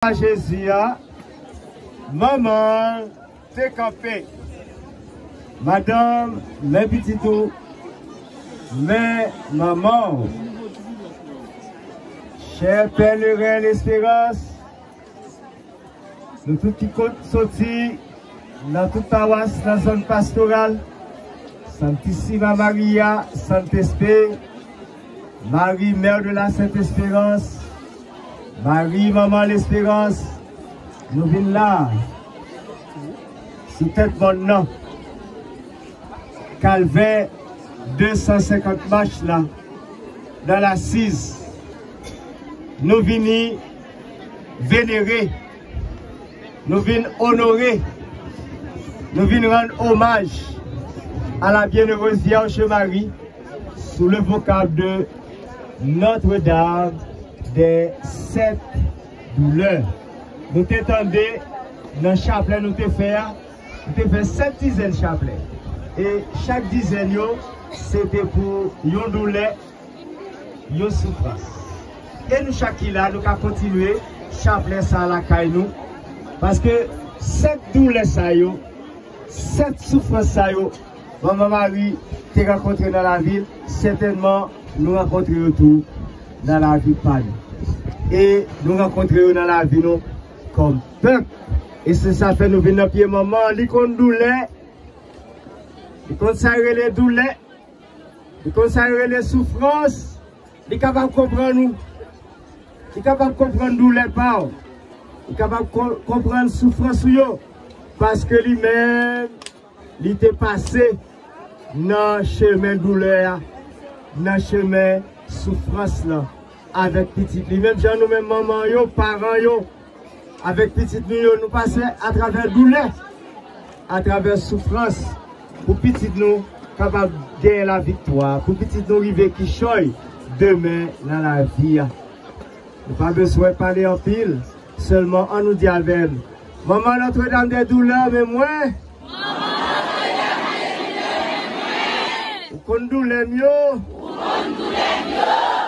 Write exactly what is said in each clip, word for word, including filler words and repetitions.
Jezi a, manman te kanpe. Madanm, men pitit ou, men manman w. Chè pèleren Lesperans, nou tout ki kot soti nan tout pawas nan zòn pastoral, Santissima Maria, Sant'Espe, Marie, Mère de la Sainte Espérance, Marie, Maman Lesperans, nou vin la, sou tèt mòn nan, kalvè de san senkant mach la, nan Lasiz, nou vini venere, nou vin onore, nou vin rann omaj à la Bienheureuse Vierge Marie sous le vocable de Notre-Dame des Sept Douleurs. Nou te tande nan chaplè nou te fè a, nou te fè sèt dizèn chaplè. E chak dizèn yo, se te pou yon doulè, yon soufrans. E nou chak ki la, nou ka kontinye chaplè sa lakay nou. Paske sèt doulè sa yo, sèt soufrans sa yo, Manman Mari te rankontre nan lavi l, sètènman nou rankontre yo tou nan lavi pa nou. E nou rankontre yo nan lavi nou kòm pèp. E se sa fè nou vin nan pye manman, li konn doulè, li konn sa yo rele doulè, li konn sa yo rele soufrans, li kapab konprann ou. Li kapab konprann doulè pa w. Li kapab kon- konprann soufrans ou yo. Paske li menm, li te pase nan chemen doulè a, nan chemen soufrans lan, avèk pitit li. Menm jan nou menm manman yo, paran yo, avèk pitit nou yo, nou pase atravè doulè, atravè soufrans, pou pitit nou kapab genyen laviktwa, pou pitit nou rive kichòy demen nan lavi a. Nou pa bezwen pale anpil, sèlman ann nou di avè m, Manman Nòtredam dè Doulè, men mwen. Ou konn doulè m yo.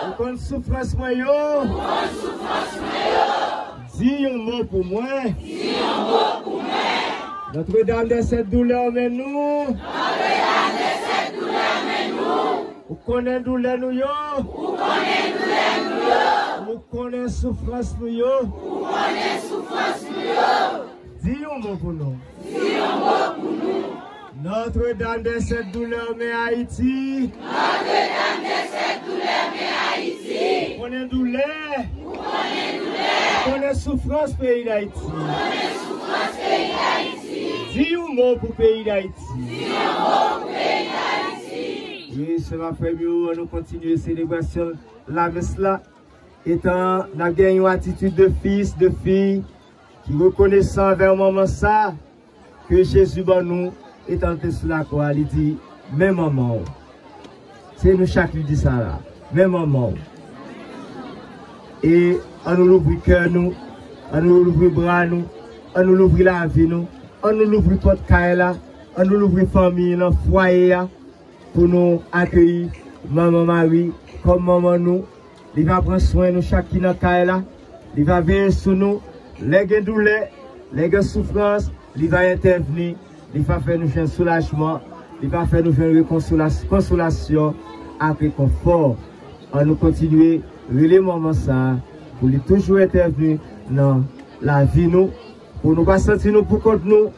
Ou konn soufrans mwen yo. Di yon mo pou mwen. Nòtredam dè Sèt Doulè, men nou. Ou konnen doulè nou yo. Ou konnen doulè nou yo. Ou konnen soufrans nou yo. Ou konnen soufrans nou yo. Di yon mo pou nou. Di yon mo pou nou. Nòtredam dè Sèt Doulè, men Ayiti. Nòtredam dè Sèt Doulè, men Ayiti. Ou konnen doulè. Ou konnen doulè. Ou konnen soufrans peyi Dayiti. Ou konnen soufrans peyi Dayiti. Di yon mo pou peyi Dayiti. Di yon mo pou peyi Dayiti. Wi, sè m ak frè m yo, ann nou kontinye selebrasyon lamès la. Etan n ap gen yon atitid de fis, de fi, ki rekonesan anvè manman sa ke Jezi ban nou, etan l te sou lakwa, li di, men manman w. Se nou chak li di sa la, men manman w. E ann nou louvri kè nou, ann nou louvri bra nou, ann nou louvri lavi nou, ann nou louvri pòt kay la, ann nou louvri fanmi nan fwaye a, pou nou akeyi Manman Mari kòm manman nou. Li va pran swen nou chak ki nan kay la. Li va veye sou nou. Lè gen doulè, lè gen soufrans, li va entèvni. Li va fè nou jwenn soulajman. Li va fè nou jwenn rekonsolas- konsolasyon ak rekonfò. Ann nou kontinye rele manman sa a pou li toujou entèvni nan lavi nou, pou nou pa santi nou poukont nou,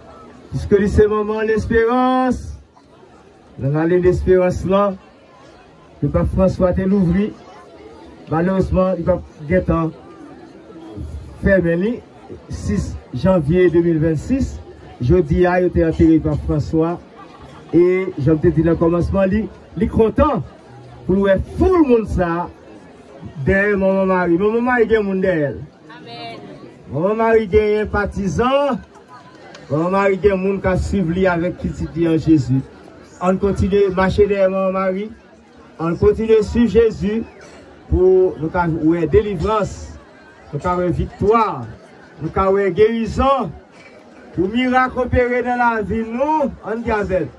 piske li se manman lesperans. Nan lane lesperans lan, ke Pap Franswa te louvri, malerezman, li p ap gentan fèmen li, sis janvye de mil vennsis. Jodi a, yo te antere Pap Franswa. E, jan m te di nan kòmansman, li, li kontan pou l wè foul moun sa a dèyè Manman Mari. Manman Mari gen moun dèyè l. Manman Mari genyen patizan. Manman Mari gen moun k ap swiv li avèk pitit li an Jezi. Ann kontinye mache dèyè Manman Mari. Ann kontinye swiv Jezi pou nou ka wè delivrans, nou ka wè viktwa, nou ka wè gerizon, pou mirak opere nan lavi nou. Ann di avè m,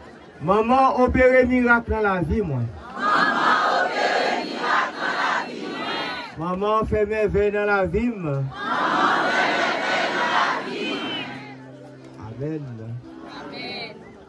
Manman opere mirak nan lavi mwen. Manman opere mirak nan lavi mwen. Manman fè mèvèy nan lavi m. Manman fè mèvèy Amèn.